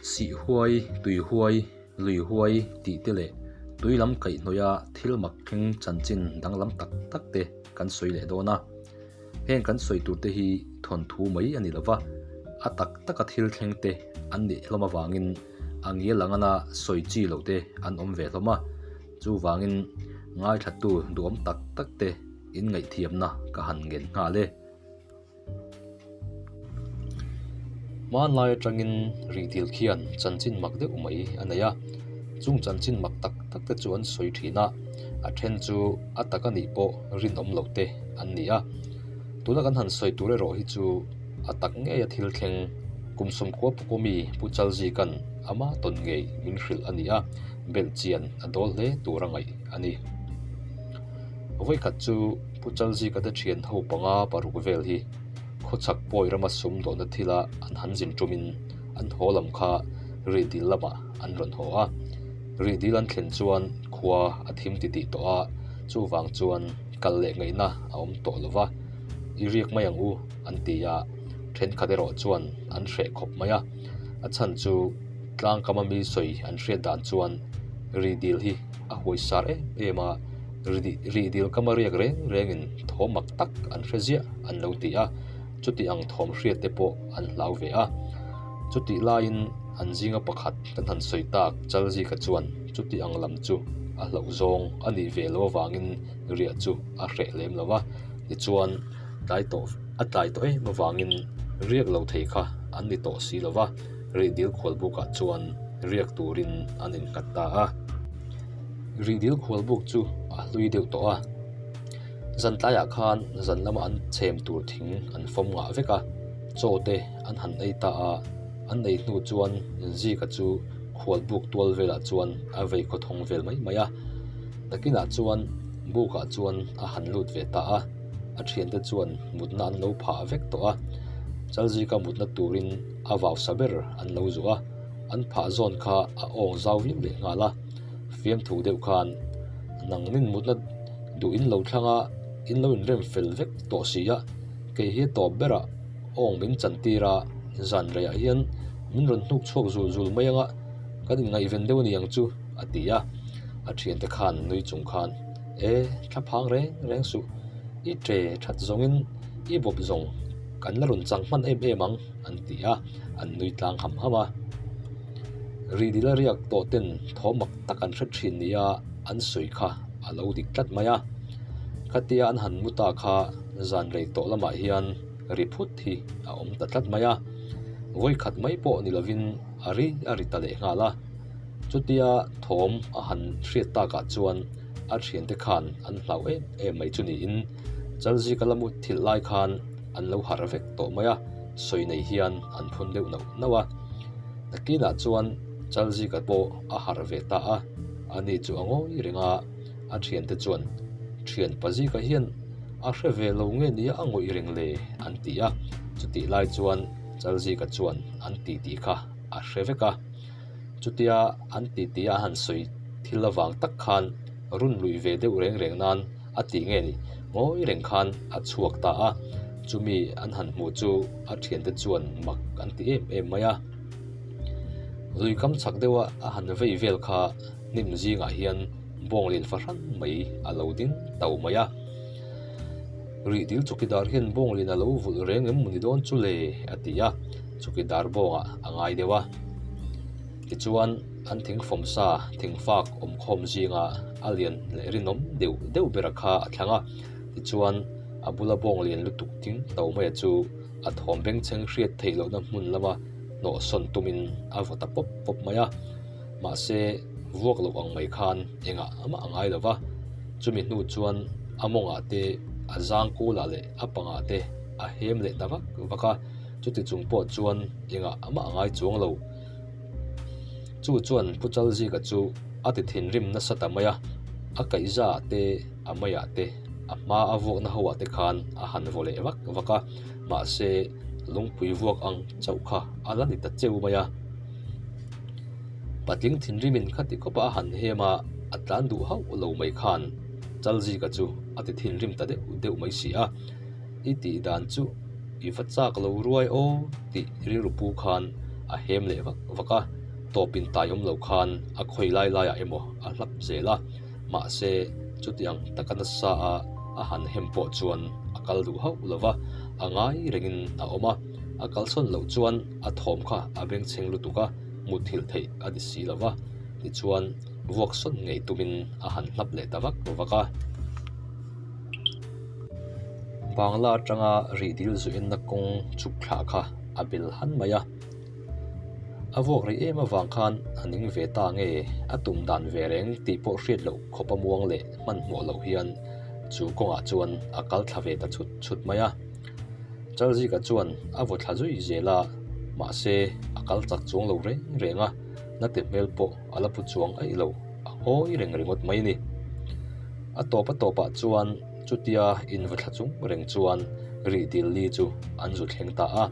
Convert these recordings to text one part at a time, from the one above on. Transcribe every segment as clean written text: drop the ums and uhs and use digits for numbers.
Sih huai, tui huai, lui huai tih te leh tui lam kaihhnawih a thil mak thleng chanchin danglam tak tak te kan sawi leh dawn a. Heng kan sawi tur te hi thawnthu mai a ni lo va, a tak taka thil thleng te an nih hlawm avangin a ngial angana sawi chi loh te an awm ve hlawm a. Chuvangin ngaithlattu duhawm tak tak te inngaihthiamna ka han ngen nghal e. Hmanlai atangin rihdil khian chanchin mak deuh mai a nei a, chung chanchin mak tak tak te chu an sawi thin a, a then chu a tak a nih pawh rinawm loh te an ni a. Tuna kan han sawi tur erawh hi chu a tak ngei a thil thleng kum sawmkua pukawmi Pu Chalzika'n ama tawn ngei min hrilh a ni a, belh chian a dawl hle tur a ngaih a ni. Vawikhat chu Pu Chalzika te thian ho panga paruk vel hi khawchhak pawi rama sum dawhna thila an han zin tumin an haw lam kha Rihdil lamah an rawn haw a. Rihdil an thlen chuan khua a thim titih tawh a, chuvang chuan kal leh ngaihna a awm tawh lo va, I riak mai ang u an ti a, thenkhat erawh chuan an hreh khawp mai a. A chhan chu tlangkama mi sawi an hriat dan chuan Rihdil hi a huai sar em em a, rihdil kama riak reng rengin thawm mak tak an hre ziah an lo ti a, chuti ang thawm hriat te pawh an hlau ve a. Chutih laiin an zinga pakhat kan han sawi tak Chalzika chuan chuti ang lam chu a hlauh zawng a nih ve lo avangin riah chu a hreh lem lo va, tichuan tlai tawh a tlai tawh em avangin riak lo thei kha an ni tawh si lo va. Rihdil khualbukah chuan riak turin an innghat ta a. Rihdil khualbuk chu a hlui deuh tawh a. Zan tlaiah khan zan lama an chhem tur thing an fawm ngah vek a, chaw te an han ei ta a. An ei hnu chuan Zika chu khualbuk tual velah chuan a vei khawthawng vel mai mai a. Nakinah chuan bukah chuan a han lut ve ta a. A thiante chuan mutna an lo phah vek tawh a. Chalzika mutna turin a vau sa ber an lo zuh a, an phah zawn kha a awng zau viau leh nghal a, fiamthu deuh khan nang nin mutna duh in lo thlang a, in lo inrem fel vek tawh si a, kei hi a tawp berah awng min chan tir a, zan reiah hian min rawn hnuk chhuak zul zul mai anga kan inngaihven deuh a ni ang chu a ti a, a thiante khan nui chung khan e thla phang reng reng suh, i ṭe that zawngin i bawp zawng kan la rawn chang hman em em ang an ti a, an nui tlang ham ham a. Rihdil a riak tawh ten thaw mak tak an hre thin nia an sawi kha a lo dik tlat mai a. Khatia an han mu ta kha zan rei tawh lamah hian ri phut hi a awm ta tlat mai a. Vawikhat mai pawh ni lovin a ri a ri ta leh nghal a. Chutia thawm a han hriat takah chuan a thiante khan an hlau em em mai chu niin Chalzika la mut thilh lai khan an lo harh vek tawh mai a, sawi nei hian an phun deuh nauh nauh a. Nakinah chuan Chalzika pawh a harh ve ta a, ani chu a ngawi reng a, a thiante chuan, Thian Pazika hian a hre ve lo nge nia a ngawih reng le? an ti a, chutih lai chuan Chalzika chuan an titi kha a hre vek a. Chutia an titi a han sawi thil avang tak khan run luih ve deuh reng reng nan a tih nge ni? Ngawi reng khan a chhuak ta a, chumi an han hmuh chu a thiante chuan mak an ti em em mai a. Lui kam chak deuha a han vei vel kha hnim zingah hian bawng lian fahran mai a lo ding tau mai a. Rihdil chawkidar hian bawng lian a lo vulh reng em maw ni dawn chu le? a ti a, chawkidar bawngah a ngai deuh a. Tichuan an thingfawm sa thingfak awmkhawm zinga a lian leh rinawm deuh deuh bera kha a thlang a, tichuan a bula bawng lian lutuk ding to maia chu a thawm bengchheng hriat theih lohna hmun lama hnawh sawn tumin a vaw ta pawp pawp mai a, mahse vuak loh ang mai khan engah amah a ngai lo va, chumi hnu chuan a mawngah te a zang kulah leh a pangah te a hem leh ta vak vak a, chuti chung pawh chuan engah amah a ngai chuang lo. Chu chuan Pu Chalzika chu a ti thinrim nasa ta mai a, a kaihza ah te, a maiah te, a hma a vuakna ho ah te khan a han vaw leh vak vak a, mahse lungpui vuak ang chauh kha a la ni ta cheu mai a. Patling thinrimin khati khawpa a han hem a, a tlan duh hauh lo mai khan Chalzika chu a ti thinrim ta deuh deuh mai si a, I tih dan chu i va chak lo ruai aw tih rilru pu khan. A hem leh vak vak a, tawp in tai awm lo khan a khawi lai laiah emaw a hlap zel a, mahse chuti ang taka nasa a a han hem pawh chuan a kal duh hauh lo va, a ngai rengin a awm a, a kalsawn loh chuan a thawm kha a bengchheng lutuk a, muthilh theih a ni si lo va, tichuan vuak sawn ngei tumin a han hlap leh ta vak vak a. Bangla atanga rih dil zu enna kawng chhuk thlah kha a bel han mai a. A vuak rei em avang khan a ning ve ta nge a tum dan ve reng tih pawh hriat loh khawp a muang leh hmanhmawh loh hian chu kawngah chuan a kal thla ve ta chhut chhut mai a. Chalzika chuan a vaw thla zui zel a, mahse a kal chak chuang lo reng reng a, nate hmel pawh a la pu chuang aih lo, a ngawi reng ringawt mai a ni. A tawp a tawpah chuan chutia invaw thla chung reng chuan rih dil li chu an zu thleng ta a.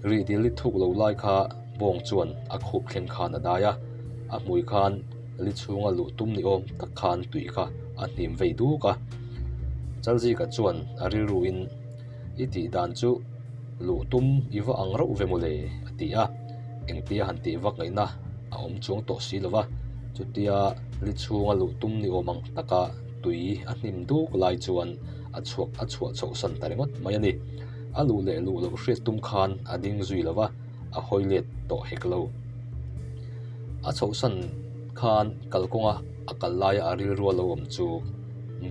Rih dil li thuk lo lai kha bawng chuan a khup thleng khan a dai a, a hmui khan li chhunga luh tum ni awm tak khan tui kha a hnim vei duk a. Chalzika chuan a rilruin, I tih dan chu luh tum i va ang rauh ve mawle a ti a, engtia han tih vak ngaihna a awm chuang tawh si lo va, chutia li chhunga luh tum ni awm ang taka tui a hnim duk lai chuan a chhuak a chhuah chhoh san ta ringawt mai a ni. A luh leh luh loh hriat tum khan a ding zui lo va, a hawi let tawh hek lo. A chhohsan khan kalkawnga a kal laia a rilru a lo awm chu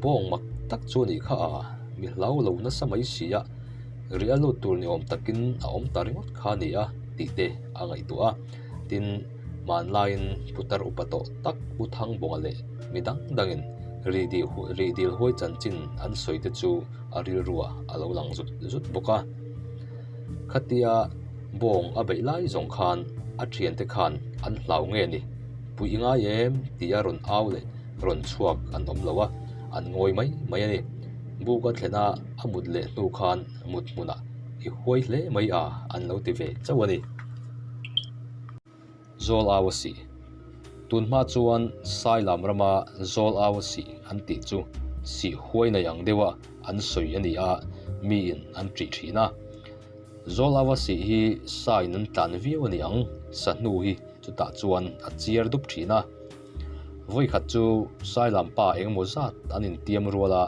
bawng mak tak chu a nih kha a, mi hlau lo nasa mai si a, ri a lut tur ni awm takin a awm ta ringawt kha a ni a tih te a ngaihtuah a. Tin, hmanlaiin putar upa tawh tak Pu Thangbawnga leh mi dang dangin rih dil huai chanchin an sawi te chu a rilruah a lo lang zut zut bawk a. Khatia bawng a beih lai zawng khan a thiante khan an hlau nge ni, pui i ngai em tia rawn au leh rawn chhuak an awm lo a, an ngawi mai mai a ni. Buk a thlen a a mut leh hnu khan mut hmunah i huai hle mai a an lo ti ve chauh a ni. Zawl au a sih. Tun hma chuan Sailam rama zawl au a sih an tih chu sih huai nei ang deuha an sawi a ni a, miin an ṭih ṭhin a. Zawl au a sih hi sa in an tlan viau a ni ang, sa hnu hi chutah chuan a chiar dup ṭhin a. Vawikhat chu Sailam pa engemaw zat an intiam rual a,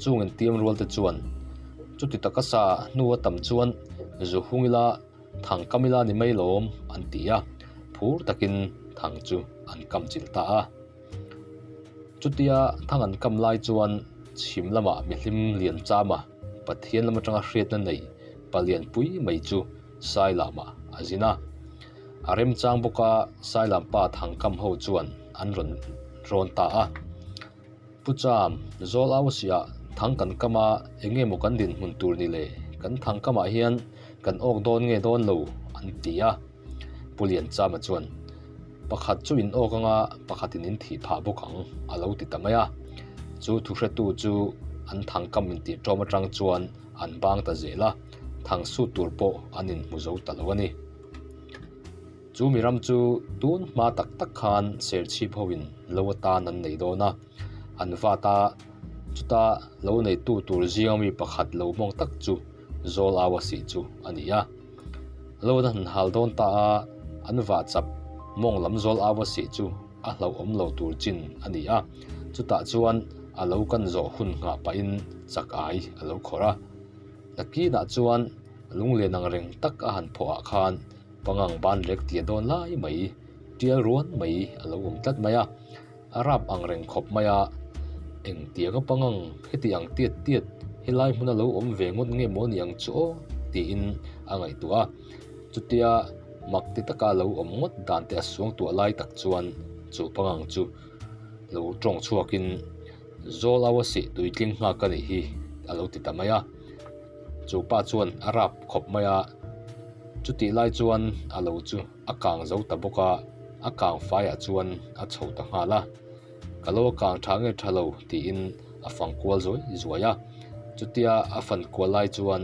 chung intiam rual te chuan chuti taka sa hnu a tam chuan zu hung ila, Thang kam ila ni mai lawm an ti a, phur takin thang chu an kam chilh ta a. Chutia thang an kam lai chuan chhim lamah mihlim lian chama Pathian lam atanga hriatna nei palian pui mai chu Sailamah a zin a. A remchang bawka Sailam pa thang kam ho chuan an rawn rawn ta a. Pu Cham, Zawl au siah thang kan kam a, eng nge maw kan dinhmun tur ni le? Kan thang kamah hian kan awk dawn nge dawn lo? an ti a. Pu Lian Chama chuan, Pakhat chu in awk anga pakhatin in thih phah bawk ang, a lo ti ta mai a. Chu thuhretu chu an thang kam intih ṭawm aṭang chuan an bang ta zel a, thang sut tur pawh an inhmu zo ta lo a ni. Chu mi ram chu tun hma tak tak khan Serchhip hoin lo atan an nei dawn a, an vat a, chuta lo neitu tur zinga mi pakhat lo mawng tak chu Zawl Aua sih chu a ni a. Lo an han hal dawn ta a, an vah chap mawng lam Zawl Aua sih chu a hlauhawm lo tur chin a ni a, chutah chuan a lo kan zawh hun nghah pahin chak ai a lo khawrh a. Nakinah chuan lunglen ang reng tak a han phawh ah khan Pangang ban rek tia dawn lai mai, tial ruan mai a lo awm tlat mai a, a rap ang reng khawp mai a, engtianga pangang heti ang tiat tiat helai hmuna lo awm ve ngawt nge maw ni ang chu aw tiin a ngaihtuah a, chutia mak ti taka lo awm ngawt dan te a suangtuah lai tak chuan chu pangang chu lo tawng chhuakin Zawl au a sih tuitling nghak a nih hi a lo ti ta mai a. Chu pa chuan a rap khawp mai a, chutih lai chuan a lo chu a kang zo ta bawk a, a kang faiah chuan a chho ta nghal a. Ka lo a kang tha nge tha lo tiin a fang kual zuai zuai a, chutia a fan kual lai chuan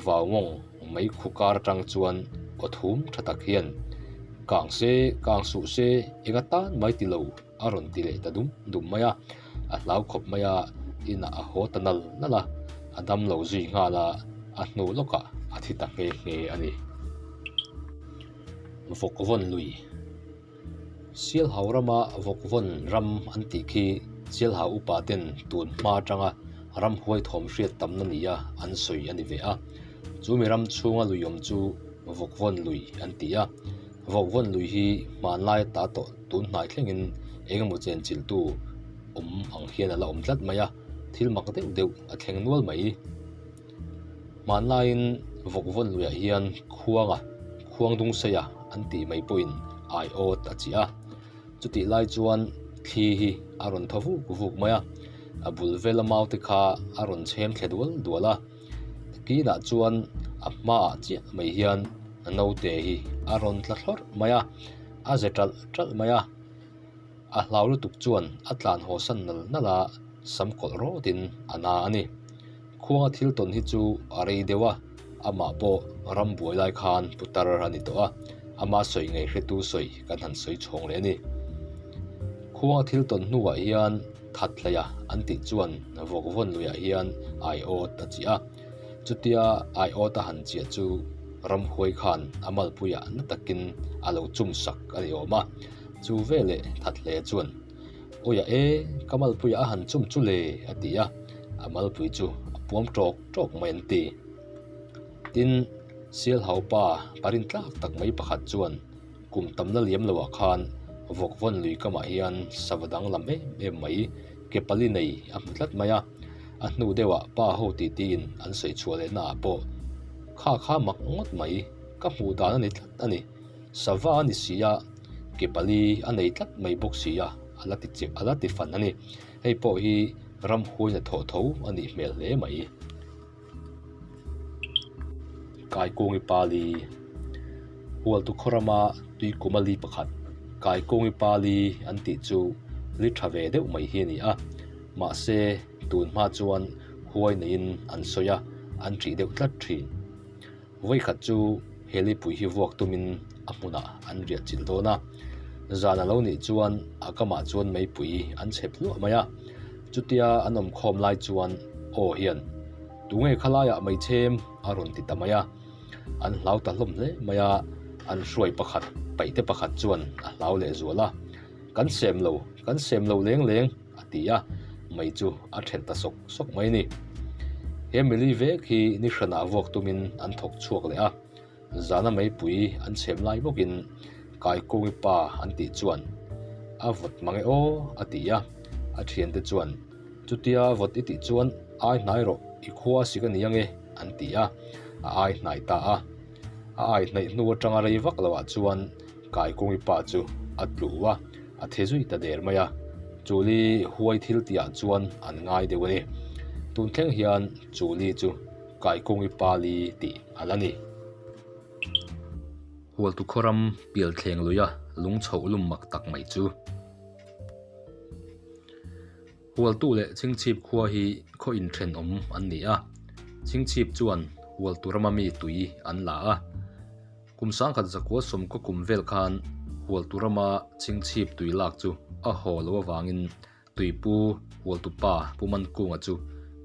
vau mawng mei khu kar atang chuan aw thum tha tak hian, Kang se, kang suh se, eng atan mai ti lo. A rawn ti leh ta dum dum mai a, a hlau khawp mai a, inah a haw ta nal nal a, a dam lo zui nghal a, a hnu lawkah a thi ta nghe nghe a ni. Vawkvawn lui Sialhau rama Vawkvawn ram an tih khi Sialhau upa ten tun hma atanga ramhuai thawm hriat tamna nia an sawi a ni ve a. Chu mi ram chhunga lui awm chu Vawkvawn lui an ti a. Vawkvawn lui hi hmanlai ta tawh tun hnai thlengin eng emaw chenchilhtu awm ang hian a la awm tlat mai a, thil mak deuh deuh a thleng nual mai. Hmanlaiin Vawkvawn luiah hian khuanga Khuangdungseia an tih mai pawhin aiawt a chiah a. Chutih lai chuan thli hi a rawn thaw vuk vuk mai a, a bul vela maute kha a rawn chhem thle dual dual a. Kinah chuan a hmaah chiah mai hian naute hi a rawn tla thlawrh mai a, a ze ṭalh ṭalh mai a. A hlau lutuk chuan a tlan haw san nal nal a, sam kawlh rawtin a na a ni. Khuanga thil tawn hi chu a rei deuh a, amah pawh ram buai lai khan putar a ni tawh a, ama sawi ngei hretu sawi kan han sawi chhawng leh a ni. Khuanga thil tawn hnuah hian that hleia an tih chuan vawkvawn luiah hian aiawt a chiah a, chutia aiawt a han chiah chu ramhuai khan a malpuiah na takin a lo chum sak a ni awm a, chu veleh that hle chuan Awia e, ka malpuiah a han chum chu le a ti a, a malpui chu a puam tawk tawk mai an ti. Tin, Sialhau pa parin tlak tak mai pakhat chuan kum tamna liam loah khan vawkvawn lui kamah hian sava danglam em em mai ke pali nei a hmu tlat mai a, a hnu deuhah pa ho titiin an sawi chhuah lehna ah pawh kha kha mak ngawt mai ka hmuh dan a ni tlat a ni. Sava a ni si a, ke pali a nei tlat mai bawk si a, a la ti a la ti fan a ni. Hei pawh hi ramhuai hnathawh tho a nih hmel hle mai. Kaikuangi pali Hualtu khaw rama tuikuma li pakhat Kaikuangi pali an tih chu li tha ve deuh mai hi a ni a, mahse tun hma chuan huai neiin an sawi a, an ṭih deuh tlat ṭhin. Vawikhat chu he lipui hi vuak tumin a hmunah an riah chilh dawn a, zan a lo nih chuan a kamah chuan meipui an chhep hluah mai a, chutia an awm khawm lai chuan aw hian Tunge khalaiah meichhem a rawn ti ta mai a, an hlau ta hlawm hle mai a, an hruai pakhat paihte pakhat chuan a hlau leh zual a, Kan sem lo, kan sem lo leng leng. a ti a, mei chu a then ta sawk sawk mai a ni. He mili vek hi ni hranah vuak tumin an thawk chhuak leh a, zana meipui an chhem lai bawkin Kaikuangi pa an tih chuan a vawt mang e aw a ti a, a thiante chuan chutia vawt i tih chuan ai hnai rawh i khua a sik a ni ange an ti a, a ai hnai ta a. A ai hnaih hnu atanga rei vak loah chuan Kaikuangi pa chu a tlu a, a thi zui ta der mai a, Chuli huai thil tihah chuan an ngai deuh a ni. Tun thleng hian Chuli chu Kaikuangi pa li tih a la ni. Hualtu khawram pialthleng luia lung chhoh lum mak tak mai chu. Hualtu leh Chingchhip khua hi khaw inthenawm an ni a, Chingchhip chuan Hualtu rama mi tui an la a. Kum sangkhat zakua sawmkaw kum vel khan Hualtu rama Chingchhip tui lak chu a haw lo avangin Tuipu Hualtu pa Pu Mankunga chu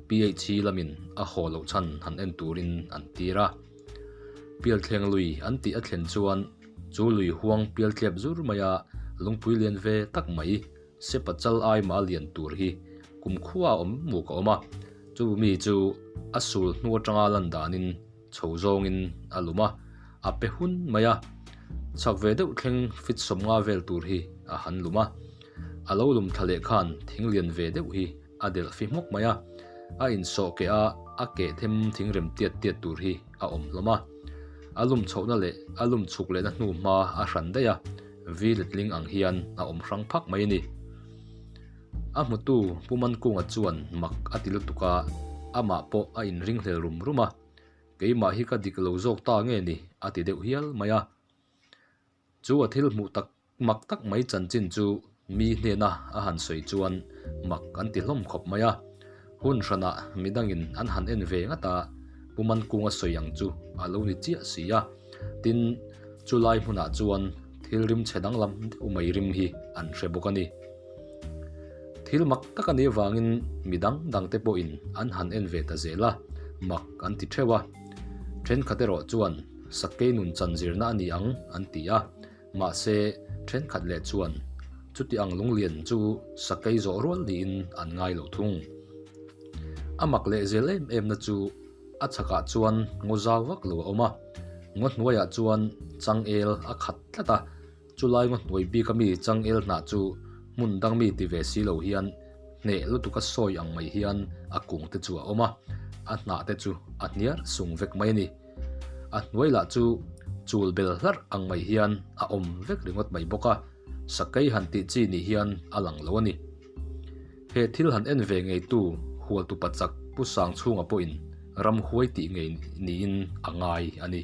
PHC lamin a haw loh chhan han en turin an tir a. Pialthleng lui an tih a thlen chuan chu lui huang pialtlep zur maia lungpui lian ve tak mai Sepa chal ai mah a lian tur hi kum khua awm muk a awm a, chu mi chu a sul hnu atanga lan danin chho zawngin a lum a, a pe hun mai a, chhak ve deuh thleng fit sawmnga vel tur hi a han lum a, a lo lum thla leh khan thing lian ve deuh hi a delh fi hmawk mai a, a insawh keh a, a keh them thing rem tiat tiat tur hi a awm hlawm a, a lum chhohna leh a lum chhuk lehna hnu hma a hran daih a. Vi letling ang hian a awm hrang phak mai a ni. A hmutu Pu Mankunga chuan mak a ti lutuk a, amah pawh a inringhlel rum rum a, Keimah hi ka dik lo zawk ta nge ni a ti deuh hial mai a. Chu a thil hmuh tak mak tak mai chanchin chu mi hnena a han sawi chuan mak an ti hlawm khawp mai a. Hun hranah midangin an han en ve ngat a, Pu Mankunga sawi ang chu a lo ni chiah si a. Tin, chu lai hmunah chuan thil rim chhe danglam deuh mai rim hi an hre bawk a ni. Thil mak tak a nih avangin mi dang dangte pawhin an han en ve ta zel a, mak an ti theuh a. Thenkhat erawh chuan. Sakei nun chan zirna a ni ang an ti a, mahse thenkhat leh chuan chuti ang lunglian chu sakei zawh rual niin an ngai lo thung. A mak leh zel em em na chu a chhakah chuan ngaw zau vak lo a awm a, ngaw hnuaiah chuan changel a khat tlat a, Chulai ngaw hnuai bik ami changel hnah chu hmun dang mi ti ve si lo hian hneh lutuka sawi ang mai hian a kung te chu a awm a, a hnah te chu a hniar sung vek mai a ni. A hnuai lah chu chul bel hlarh ang mai hian a awm vek ringawt mai bawk a, sakei han tih chi ni hian a lang lo a ni. He thil han en ve ngeitu Hualtupa chak Pu Sangchhunga pawhin ramhuai tih ngei niin a ngai a ni.